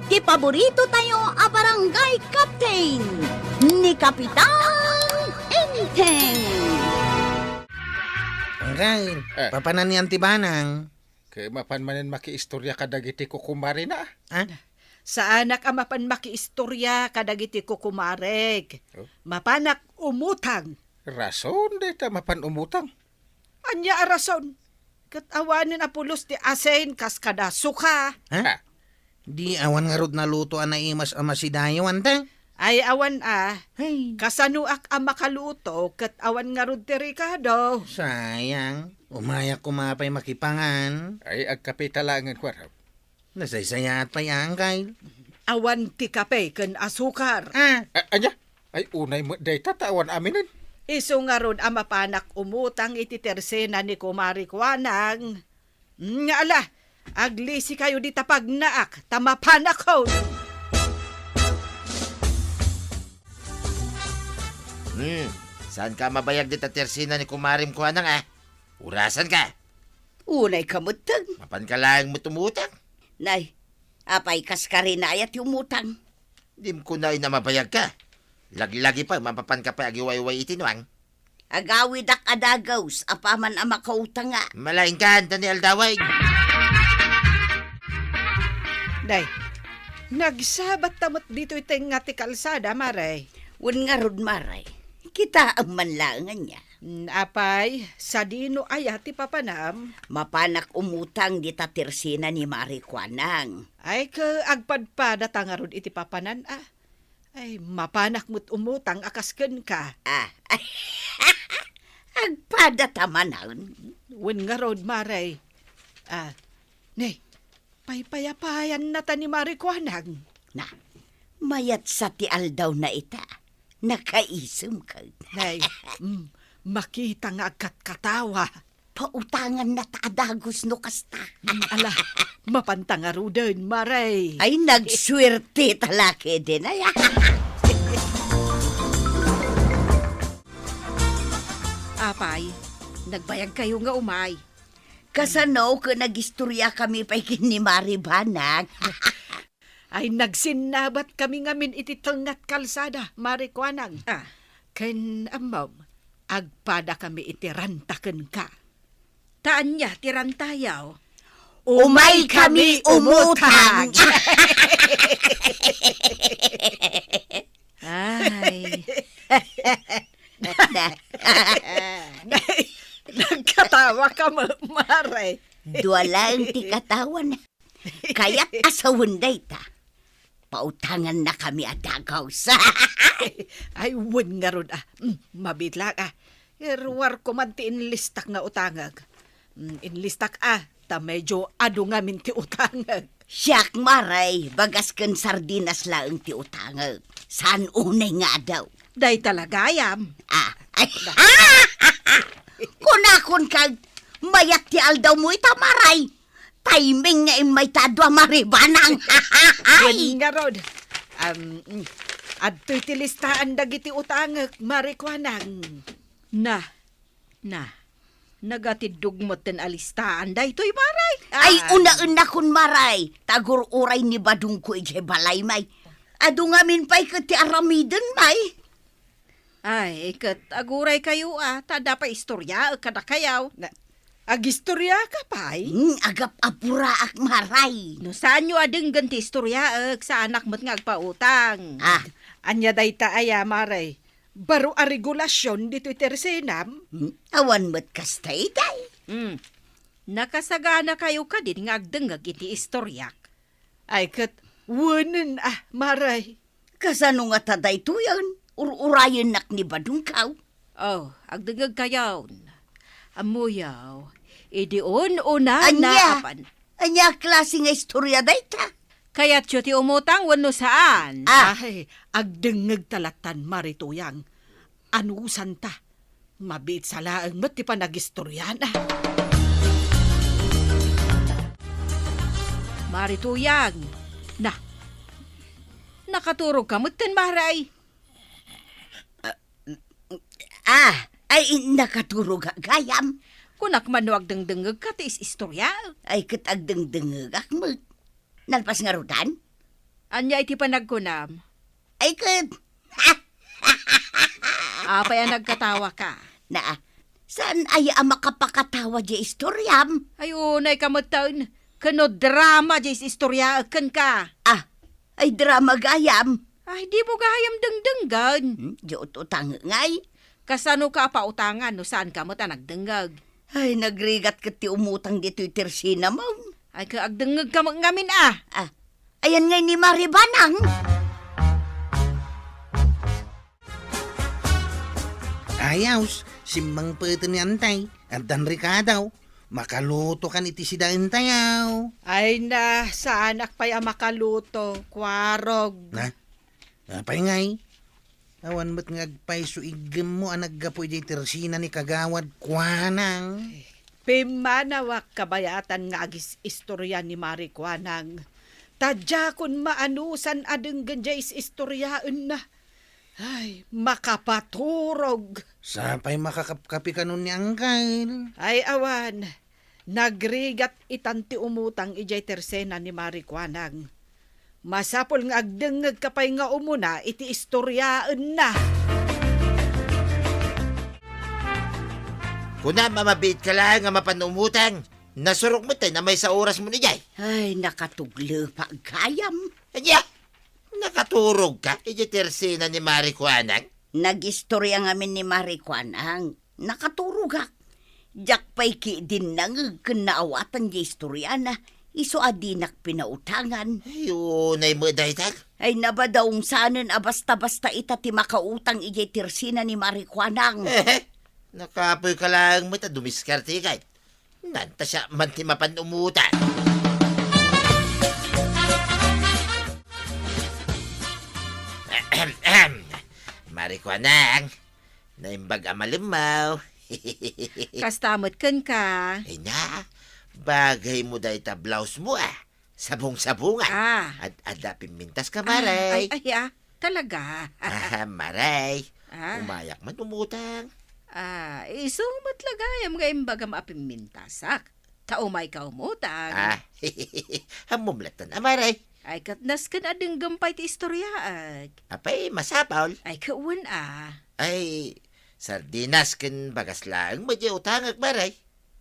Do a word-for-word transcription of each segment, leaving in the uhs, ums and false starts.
Ti paborito tayo a barangay captain, ni Kapitan Enteng. Angkal, Eh. Papanan ni Auntie Banang? Ket mapan manen makiistorya kadagiti kukumarena? Ha? Saanak a mapan makiistorya kadagiti kukumarek. Oh. Mapanak umutang. Rason dayta mapan umutang. Ania a rason? Ket awanen a pulos ti asin kas kada suka. Ha? Ah. Di awan ngarud naluto a naimas a masidayo, Auntie? Ay, awan a. Ay. Kasanoak a makaluto ket awan ngarud ti rekado. Sayang. Umayak koma pay makipangan. Ay, agkape ta laengen, kuarab. Nasaysayaat pay, Angkal. Awan ti kape ken asukar. Ah. A-, ania? Ay, unay met dayta ta awan aminen. Isu ngarud a mapanak umutang iti tersena ni Kumari Kuanang. Nga ala, aglisikayo dita pagnaak, ta mapanakon. Hmm, saanka mabayag dita tersena ni Kumarim Kuanang, a? Urasanka. Unayka metten. Mapanka laeng met umutang. Nay, apay kas karina aya ti umutang? Dim kunay a mabayagka. Laglagi pay, mapapanka pay agiwayway iti nuang. Agawidak a dagus, apaman a makautanga. Malaingkan, ta ni aldawen. Day, nagsabatta met ditoy tengnga ti kalsada, Mare. Wen ngarud, Mare. Kitaem man laeng ania. Mm, apay, sadino aya ti papanam? Mapanak umutang dita tersena ni Mari Kuanang. Ay, ket agpadpadata ngarud iti papanan, a? Ay, mapanak met umutang a kas kenka. Ah. Agpadata manen. Wen ngarud, Mare. Ah, ne, paypayapayannata ni Mari Kuanang. Na, mayat sa ti aldawna ita. Nakaisem ket. Nay, mm, makita nga agkatkatawa. Pautanganna ta a dagus no kasta. Mm, ala, mapanta ngaruden, Mare. Ay, nagsuerte ta la ketdin, ay. Apay, nagbayagkayo nga umay. Kasano ket nagistoriakami pay ken ni Mari Banang? Ay, nagsinnabatkami ngamin iti tengnga ti kalsada, Mari Kuanang. Ah. Ken ammom, agpadakami iti ranta kenka. Ta ania ti rantayo? Umaykami umutang. Ay. Nay, nagkatawa ka, ma-, Mare. Dua laeng ti katawan. Kayat a sawen dayta. Pautangannakami a dagus. Ay, wen ngarud, a. Mm, mabiit laeng, a. Iruarko man ti inlistak nga utangek. Mm, inlistak, a. Ta medio adu ngamin ti utangek. Siak, Mare, bagas ken sardinas laeng ti utangek. Saan unay nga adu. Dayta la gayam. Ah. Ay. Kunakon kag, mayat ti aldawmo ita, Mare. Timing nga immay ta adu a Mari Banang. Wen ngarud. Am, mm, adtoy ti listaan dagiti utangek, Mari Kuanang. Na, na, nagatiddog metten a listaan daytoy, Mare. Ay, ah, unaennakon, Mare. Ta agur-uray ni badongko idiay balay, may. Adu ngamin pay ket ti aramiden, may. Ay, ket aguraykayo, a, ta adda pay istoriaek kadakayo. Na, agistoriaka pay? Hmm, agap-apuraak, Mare. No saanyo a denggen ti istoriaek, saanak met nga agpautang. Ah. Ania dayta aya, Mare? Baro a regulasion ditoy tersenam? Hmm, awan met kasta, itay. Hmm. Nakasaganakayo kadin nga agdengngeg iti istoriak? Ay, ket wenen, a, Mare. Kasano ngata daytoyen? Ur-urayennak ni badongko. Oh, agdengngegkayon. Ammoyo, idi un-una na. Ania? Apan. Ania a klase nga istoria dayta? Kayatyo ti umutang wenno saan? Ah. Ay, agdengngegta lattan, Mari Tuyang. Anusanta. Mabiit sa laeng met ti panagistoriana. Mari Tuyang. Na. Nakaturogka metten, Mare. Ah, ay, nakaturogak gayam. Kunak man no agdengdengngegka ti is-istoriaek. Ay, ket agdengdengngegak met. Nalpas ngaruden? Ania iti panagkunam? Ay ket. Apay a nagkatawaka? Na, saan aya a makapakatawa diay istoriam? Ay, unay ka metten. Ken no drama diay istoriaek kenka. Ah, ay drama gayam. Ay, dimo gayam dengdenggen. Hmm, di ututang ngay. Kasano ka a pautangan no saan ka met a nagdengngeg? Ay, nagrigat ket ti umutang ditoy Tersinam. Ay, ka agdengngeg ka met ngamin a. Ah, ayan ngay ni Mari Kuanang. Ayaw, simmangpeten ni Antay, addan rikadaw. Makaluto kan iti sidaentayaw. Ay na, saanak pay a makaluto, Kuarog. Na? Apay ngay? Awan met nga agpayso iggemmo a naggapu idiay Tersina ni Kagawad Kuanang. Pimmanawak kabayatan nga agis-istorya ni Mari Kuanang. Ta diakon maanusan a denggen diay is-istoryaenna. Ay, makapaturog. Sapay makakapkapi kanon ni Angkel. Ay, awan. Nagrigat itan ti umutang idiay Tersina ni Mari Kuanang. Masapul nga agdengngeg ka pay nga umuna iti istoryaenna. Kunam a mabiit ka laeng nga mapan umutang. Nasurok met tay na maysa oras mo ni jay. Ay, nakatuglepa gayam. Ania? Nakaturog ka iti Tersina ni Mari Kuanang? Nagistorya ngamin ni Mari Kuanang. Nakaturogak. Diak pay ki din nangeg ken naawatan diay istoriana, isu a dinak pinautangan. Ay, unay met dayta. Ay, nabadaong sanen a basta-basta ita ti makautang idiay Tersina ni Mari Kuanang. Nakapoy ka laeng met a dumiskarte kay. Nanta siya man ti mapan umutang. Ahem, ahem. Mari Kuanang, naimbag a malemmaw. Kasta met kenka. Ay na, bagay mo dayta blouse mo, ah. Sabong-sabongan. Ah. Ad-, adda pimmintas ka, Maray. Ah, ay, ay, ah, talaga. Ah, Maray. Ah. Umayak man umutang. Ah, isu met la gayam nga imbagam a pimmintasak. Ta umay ka umutang. Ah, ammom latta, Maray. Ay, ket nasken a denggem pay ti istoryaek. Apay, masapul? Ay, ket wen a. Ay, sardinas ken bagas laeng met diay utangek, Maray.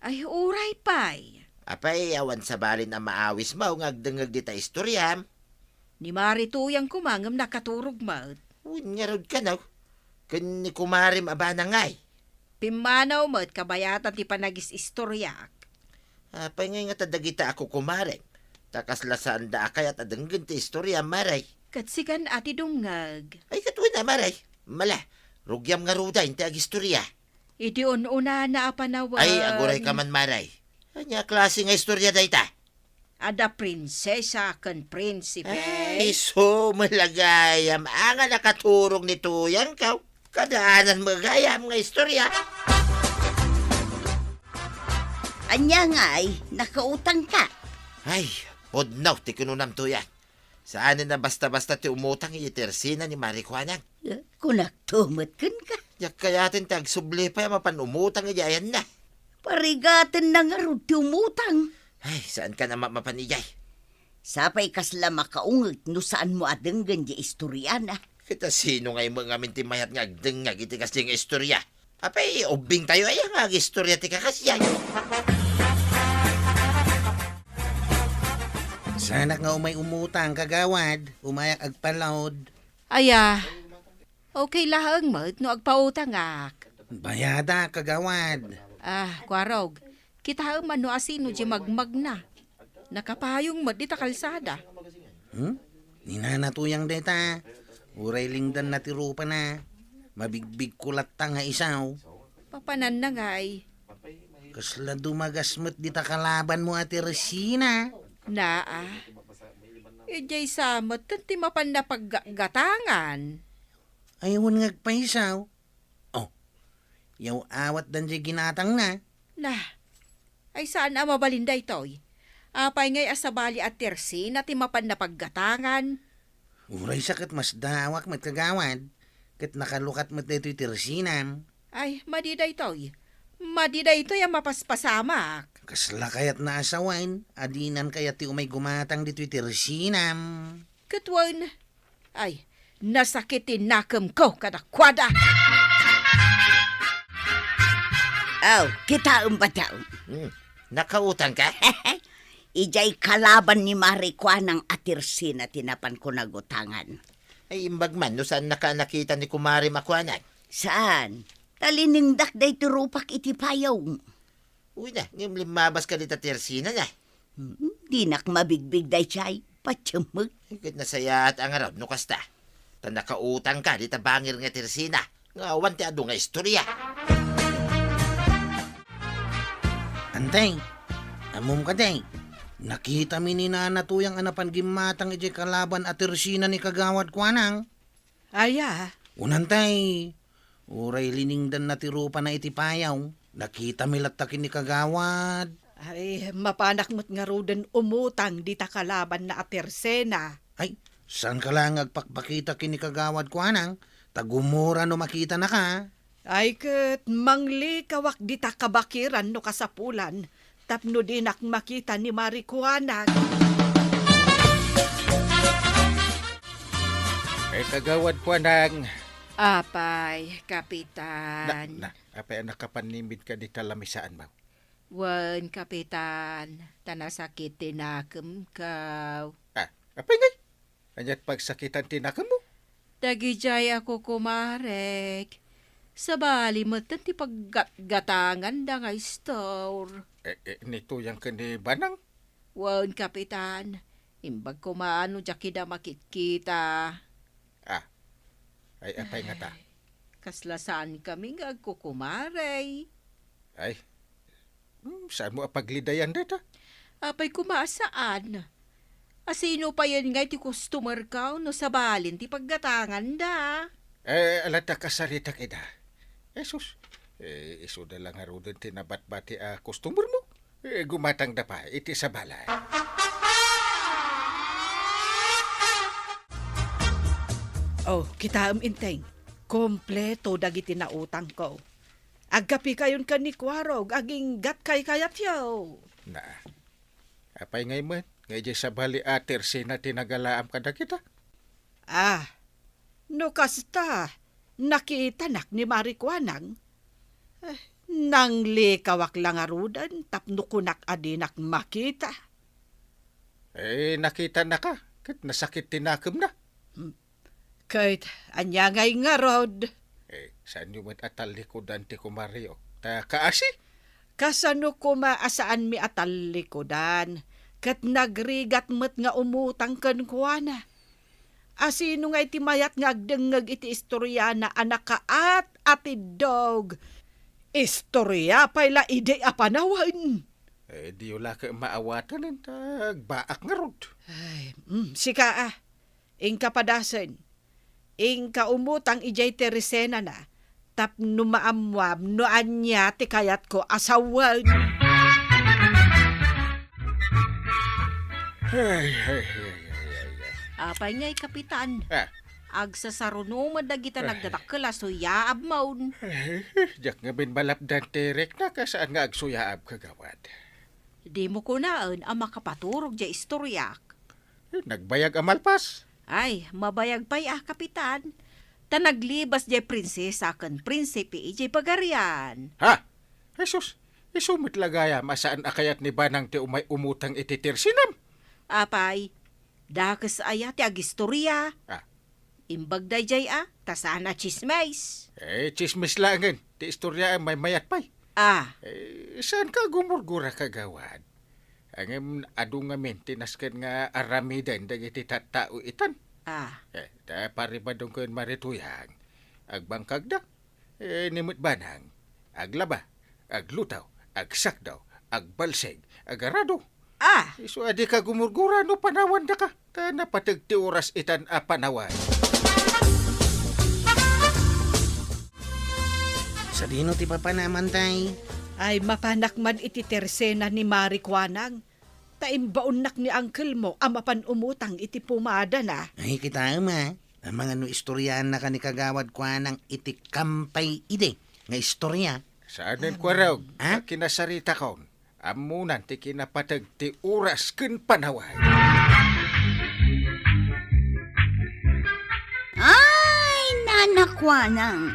Ay, uray pay. Apay, awan sabalin a maawis maw nga agdengngeg dita istoriam? Ni Mari Tuyang koma ngem nakaturog met. Wen ngarud kano, ken ni kumarem a banangay. Pimmanaw met kabayatan ti panagis-istoriak. Apay ngay ngata dagita a kukumarem? Ta kasla saanda a kayat a denggen ti istoriam, Maray. Ket sikan a ti dumngeg. Ay, ket wen a, Maray. Mala, rugiam ngaruden ti agistoria. Iti un-unana a panawen. Ay, aguray ka man, Maray. Ania a klase nga istoria dayta? Adda prinsesa ken prinsipe. Ay, isu met la gayam a nga nakaturog ni Tuyang kaw. Kadaanan met gayam nga istoria. Ania ngay, nakautang ka? Ay, pudno ti kinunam, Tuyang. Saanen a basta-basta ti umutang iti tersina ni Mari Kuanang. Eh, kunakto met kenka. Diak kayaten ti agsubli pay a mapan umutang iti ayanna. Parigatenna ngarud ti umutang. Ay, saankan a mamapan idiay. Sapay kasla makaungeg no saanmo a denggen diay istoriana. Ket a sino ngay met ngamin ti mayat nga agdengngeg iti kasdiay nga istoria? Apay, ubbingtayo aya nga agistoria ti kakasdiay? Saanak nga umay umutang, kagawad. Umayak agpalaod. Aya, okay laeng met no agpautangak. Bayadak, kagawad. Ah, Kuarog, kitaem man no asino diay magmagna. Nakapayong met dita kalsada. Hmm? Ni Nana Tuyang dayta. Uray lingdanna ti rupana. Mabigbigko latta nga isaw. Papananna ngay. Kasla dumagas met dita kalabanmo a Teresina. Naa. Idiay sa met ti mapan napaggatangan. Ay, wen nga agpaysaw. Oh, yaw-awatdan diay ginatangna. Nah, ay saan a mabalin daytoy? Apay ngay a sabali a Tersina ti mapan napaggatangan? Uray sa ket masdaawak met, kagawad, ket nakalukat met daytoy Tersinam. Ay, madi daytoy. Madi daytoy a mapaspasamak. Kasla kayatna a sawen, a dinan kayat ti umay gumatang ditoy Tersinam. Ket wen, ay, nasakit ti nakemko kadakuada. Aw, kitaem, bataw. Hmm, nakautangka? Idiay kalaban ni Mari Kuanang a Tersina ti napanko nagutangan. Ay, imbag man no saannaka a nakita ni kumarem a Kuanang. Saan? Ta liningdak daytoy rupak iti payong. Uy na, ngem limmabaska dita Tersina na. Hmm, dinak mabigbig daydiay. Patiemek. Ket nasayaat a ngarud no kasta. Ta nakautangka dita bangir nga Tersina nga awan ti adu nga istorya. Antay, ammom kadi, nakitami ni Nana Tuyang a napan gimmatang idiay kalaban a Tersina ni Kagawad Kuanang. Aya? Unantay, uray liningdanna ti rupana iti payong, nakitami latta ken ni Kagawad. Ay, mapanak met ngaruden umutang dita kalabanna a Tersina. Ay, saanka la nga agpakpakita ken ni Kagawad Kuanang, ta gumura no makitanaka. Ay ket, manglikawak dita kabakiran no kasapulan, tapno dinak makita ni Mari Kuanang. Ay, Kagawad Kuanang. Apay, Kapitan. Na, na, apay a nakapanimid ka dita lamisaanmo? Wen, Kapitan, ta nasakit ti nakemko. Ah, apay ngay? Ania't pagsakitan ti nakemmo? Dagidiay a kukumarek. Sabali metten ti paggatgatanganda nga istor. Eh, eh, ni Tuyang ken ni Banang? Wen, Kapitan. Imbag koma no diak ida makitkita. Ah, ay, apay ngata? Ay, kasla saankami nga agkukumarey. Ay, hmm, saanmo a paglidayan dayta? Apay koma a saan? A sino payen ngay ti customerko no sabalin ti paggatanganda? Eh, ala ta kasaritak ida. Jesus, eh, isuda la ngaruden ti nabatbati a customermo. Eh, gumatangda pay iti sabali. Oh, kitaem, Enteng. Kompleto dagiti nautangko. Agkapikayon ken ni Kuarog, aginggatkay kayatyo. Na, apay ngay met nga idiay sabali a Tersina ti nagalaam kadagita? Ah, no kasta, nakitanak ni Mari Kuanang. Eh, nanglikawak la ngaruden tapno kunak a dinak makita. Eh, nakitanaka, ket nasakit ti nakemna. Hmm. Ket ania ngay ngarud? Eh, saanyo met a tallikudan ti kumario? Ta kaasi? Kasano koma a saanmi a tallikudan? Ket nagrigat met nga umutang kenkuana. A sino ngay ti mayat nga agdengngeg iti istoriana a nakaat-atiddog? Istoria pay la idi a panawen. Eh, diyo la ket maawaten ta agbaak ngarud. Ay, mm, sika a. Inka padasen. Inka umutang idiay Teresenana, tapno maammuam no ania ti kayatko a sawen. Ay, ay, ay, ay, ay, ay. Apay ngay, Kapitan? Ah. Agsasaruno met dagita Ay. nagdadakkel a suyaabmon. Ay, diak ngamin malapdan ti rikna, kasaan nga agsuyaab, Kagawad. Dimo kunaen a makapaturog diay istoriak. Eh, nagbayag a malpas. Ay, mabayag pay a, Kapitan. Ta naglibas diay prinsesa ken prinsipe idiay pagarian. Ha? Jesus, isu met la gayam a saan a kayat ni Banang ti umay umutang iti Tersinam. Apay, dakes aya ti agistoria. Ah. Imbag daydiay a, ta saan a tsismis. Eh, tsismis laengen. Ti istoria a maymayat pay. Ah. Eh, saanka gumurgura, Kagawad? Ngem adu ngamin ti nasken nga aramiden dagiti tattao itan. Ah. Eh, ta paribadong ken Mari Tuyang, agbangkagda. Eh, ni met Banang, aglaba, aglutaw, agsakdaw, agbalsig, agarado. Ah! Isu a dika gumurgura no panawandaka, ta napateg ti oras itan a panawan. Sadino ti papanam, Antay? Ay, mapanak man iti Tersena ni Mari Kuanang. Ta imbaonnak ni uncle mo a mapan umutang iti pumadana. Ay, kitaem a. Amangan no istoriaannaka ni Kagawad Kuanang iti kampay idi nga istoria. Saanen, Kuarog, Ha? a kinasaritakon. Ammonan ti kinapateg ti oras ken panawan. Nakuana,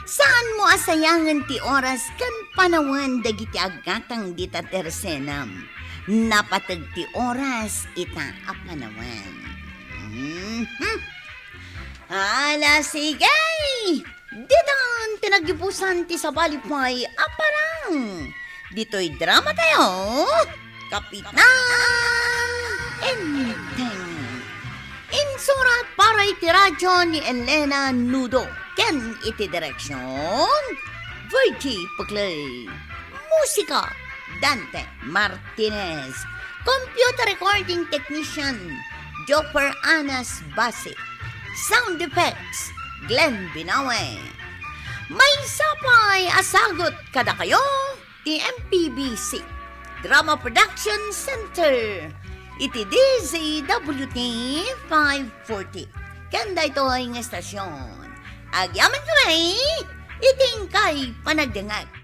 saanmo a sayangen ti oras ken panawen dagiti aggatang dita tersenam. Napateg ti oras ita a panawen. Mhm. Ala, sige! Ditan ti naggibusan ti sabali pay a parang. Ditoy drama tayo, Kapitan Enteng. Insurat para iti radyo ni Elena Nudo ken iti direksyon, Virgie Puclay. Musika, Dante Martinez. Computer recording technician, Joffer Anas Basi. Sound effects, Glenn Binawe. Maysa pay a sagut kadakayo ti M P B C Drama Production Center iti D Z W T five forty. Ken daytoy nga estasyon, agyamankami iti inkay panagdengngeg.